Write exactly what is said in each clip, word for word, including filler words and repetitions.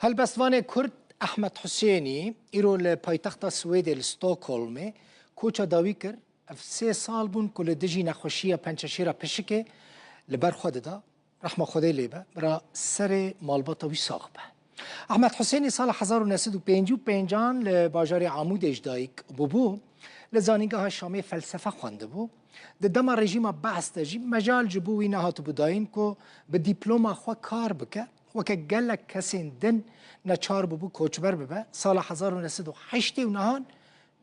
Helbestvanê Kurd Ehmed Husênî îro li paytexta Swêdê li Stockholmê koça dawî kir. Ev sê sal bûn ku li dijî nexweşiya pençeşêra pişikê li ber xwe dida. Rehma Xwedê lê be, bira serê malbata wî sax be. Ehmed Husênî sala hezar û neh sed û pêncî û pêncan li bajarê Amûdê ji dayik bûbû. Li Zanîngeha Şamê felsefe xwendibû. Di dema rejîma Bees de jî mejal ji bo wî nehatibû dayîn ku bi dîploma xwe kar bike. Weke gelek kesên din neçar bûbû koçber bibe. Sala hezar û neh sed û heştê û nehan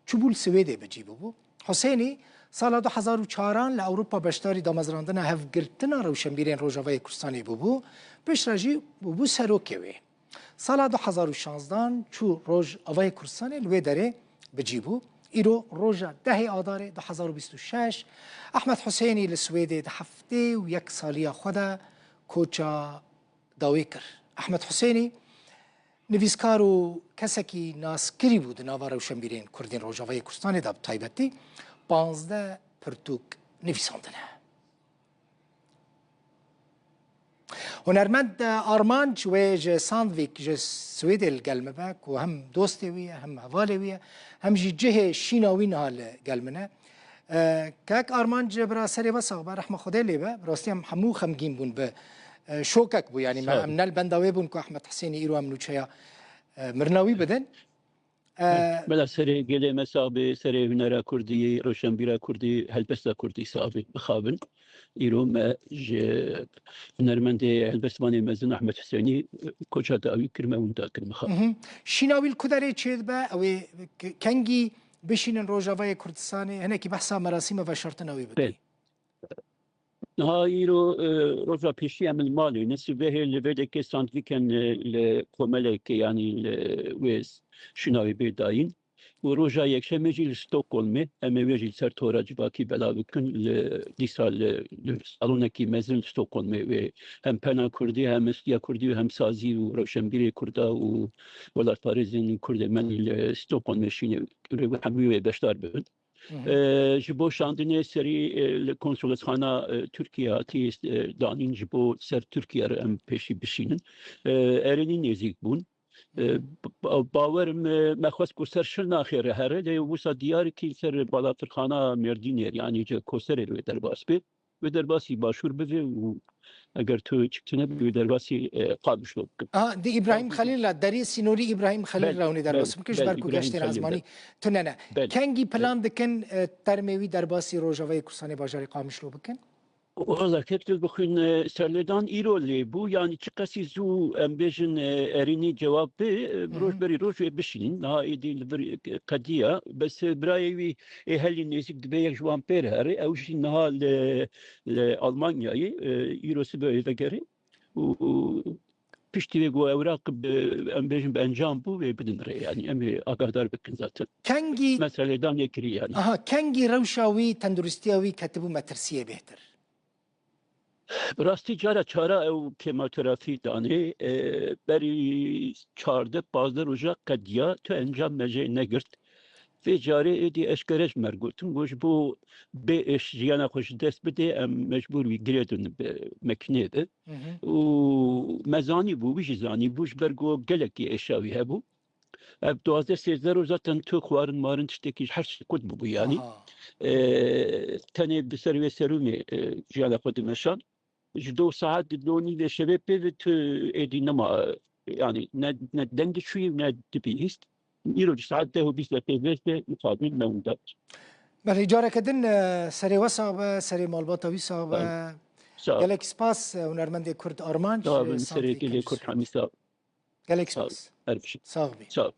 çûbû li Swêdê bi cî bûbû. Husênî sala du hezar û çaran li Ewropa beşdarî damezrandina hevgirtina rewşenbîrên Rojavayê Kurdistanê bûbû. Piştre jî bûbû serokê wê. Sala du hezar û şanzdan çû Rojavayê Kurdistanê li wê derê bi cî bû. Îro roja dehê Adarê du hezar û bîst û şeş, Ehmed Husênî li Swêdê di heftê û yek saliya xwe de koça dawî kir. Ehmed Husênî nivîskar û kesekî naskirî bû di nava rewşenbîrên Kurdên Rojavayê Kurdistanê de, bi taybetî panzdeh pirtûk nivîsandine. Hunermend Armanc wê ji Sandvik ji Swêdê li gel me be, ku hem dostê wî ye, hem hevalê wî ye, hem jî cihê şîna wî niha li gel min e. E, kek Armanc, bira serê we sax be, rehma Xwedê lê be. Bi rastî em hemû xemgîn bûn bi, e, şokek bû, yanî me, Sağ ol. Em ne li benda wê bûn ku Ehmed Husênî îro em nûçeya, e, mirina wî bidin. E, Bela serê gelê me sax be, serê hunera kurdî, roşenbîra kurdî, helbesta kurdî sax be, mixabin. Îro me ji hunermendê helbestvanê mezin Ehmed Husênî, e, koça dawî kir, me winda kir, mixabin. Mhm. Şîna wî li ku derê çêdibe? Ew ê ke-, kengî bişînin Rojavayê Kurdistanê? Hinekî behsa merasîma veşartina wî bike. Bel. Niha îro, e, roja pêşî em li malê ne, sibehê li vê dekê Sandviken, e, li komelekê, yanî li wê şîna wê bê dayîn. Û roja yekşemê jî li Stockholmê, em ê wê jî li ser tora civakî belav bikin, li dîsa li, li salonekî mezin li Stockholmê wê hem pena kurdî, hem stûdya kurdî û hem sazî û rewşenbîrê kurda û welatparêzên kurdê me li Stockholmê şînê, wê hemû wê beşdar bibin. Hı hı. E, ji bo şandinê serî, e, li konsolosxana, e, Tirkiye hatî, e, danîn ji bo ser Tirkiye re em pêşî bişînin. E, erênî nêzîk bûn. E, Hı hı. ba-, bawerim, e, me xwest ku ser Şirnaxê re here, lê wisa diyar kir ser balafirxana Mêrdînê, yanî ji Koserê re wê derbas bê. Wê derbasî Başûr bivê û eger tu çik tune bî, wê derbasî, e, Qamişlo bikin. Aha, di Îbrahîm Xelîl re, derê sînorî Îbrahîm Xelîl re hûnê derbas bikin, ji ber ku geştên azmanî tune ne. Belê. Kengî plan dikin, e, termê wî derbasî Rojavayê Kurdistanê bajarê Qamişlo bikin? Wala kek tu bixwîn, e, serlêdan îro lê bû, yanî çiqasî zû em bêjin, e, erênî cewab bê, e, roj berî roj wê bişînin. Niha êdî li vir, e, qediya. Bes, e, birayê wî ê helî nêzîk dibe yek ji wan pê re herê. Ew jî niha li, li Almanyayê, e, îro sibe wê vegerê. Û, û piştî wê ku ewraq bi, em bêjin bi encam bû, wê bidin rê. Yanî em ê agahdar bikin zaten. Kengî meselêdan yê kirî yanî. Aha, kengî rewşa wî, tenduristiya wî ketibû metirsiyê bêhtir? Bi rastî cara çara ew kemoterapî danê, e, berî çardeh pazdeh roja qediya, tu encam me jê negirt. Vê carê êdî eşkere ji me re gotin, got, ji bo bê êş jiyana xwe ji dest bidê, em mecbûr wî girêdin bi mekinê de. Hı hı. Û me zanîbû, wî jî zanîbû, ji ber ku gelekî êşa wî hebû. Ev duwazdeh sêzdeh roj zaten tu xwarin marin tiştekî ji her tiştî qut bûbû yanî. Aha. E, tenê bi ser wê serûmê, e, jiyana xwe dimeşand. Ji do saet di do nîvê şevê pê ve tu êdî nema, e, yanî ne, ne deng diçûyî ne dibihîst. Îro ji saet deh û bîst deqê vê ve mixabin me winda. Belê, careke din, e, serê we sax be, serê malbata wî sax be. Sağ ol. Sağ ol. Gelek spas, e, hunermendê Kurd Armanc, Sağ ol, e, serê gelê Kurd Hemî sağ ol. Gelek spas. Sağ ol. Her bir şey. Sağ ol. Sağ ol.